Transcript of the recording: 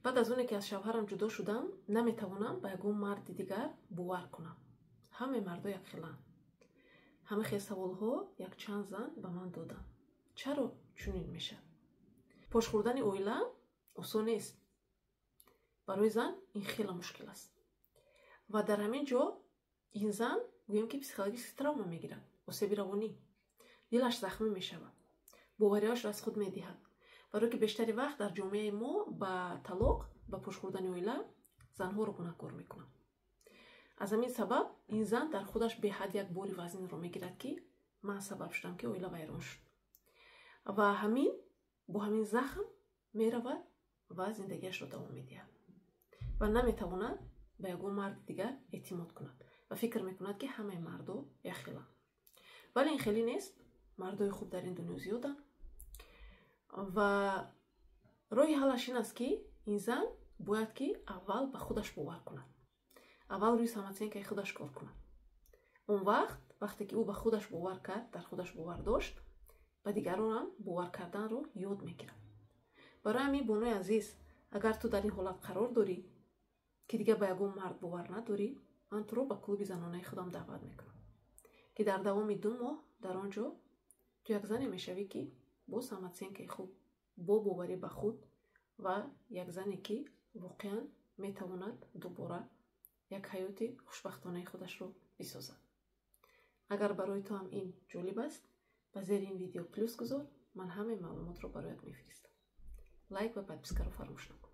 Баъд аз оне ки аз шавҳарам ҷудо шудам, наметавонам ба ягон марди дигар бовар кунам. Ҳамаи мардо якхелаанд. Ҳама хел саволҳо якчанд зан ба ман доданд. Чаро чунин мешавад? Пош хӯрдани оила осон нест. Барои зан ин хеле мушкил аст. Ва дар ҳамин ҷо ин зан, гӯем ки, психологический травма мегирад, осеби равонӣ, дилаш захмӣ мешавад, бовариҳояшро аз худ медиҳад. Барое ки бештари вақт дар ҷомеаи мо ба талоқ, ба пош хӯрдани оила занҳоро гунаҳкор мекунанд. Аз ҳамин сабаб ин зан дар худаш беҳад як бори вазнинро мегирад, ки ман сабаб шудам, ки оила вайрон шуд. Ва ҳамин бо ҳамин захм меравад ва зиндагиашро давом медиҳад ва наметавонад ба ягон марди дигар эътимод кунад ва фикр мекунад, ки ҳамаи мардо якхеланд. Вале ин хеле нест. Мардои хуб дар ин дунё зиёданд ва роҳи ҳаллаш ин аст, ки ин зан бояд ки аввал ба худаш бовар кунад, аввал рӯи самооценка и худаш кор кунад. Он вақт, вақте ки ӯ ба худаш бовар кард, дар худаш бовар дошт, ба дигаронам бовар карданро ёд мегирад. Барои ҳамин, бонуи азиз, агар ту дар ин ҳолат қарор дорӣ, ки дигар ба ягон мард бовар надорӣ, ман туро ба клуби занонаи худам даъват мекунам, ки дар давоми 2 моҳ дар он ҷо ту як зане мешавӣ, ки бо самооценка и хуб, бо боварӣ ба худ ва як зане, ки воқеан метавонад дубора як ҳаёти хушбахтонаи худашро бисозад. Агар барои ту ҳам ин ҷолиб аст, ба зери ин видео плюс гузор, ман ҳамаи маълумотро бароят мефиристам. Лайк ва подписка ро фаромӯш накун.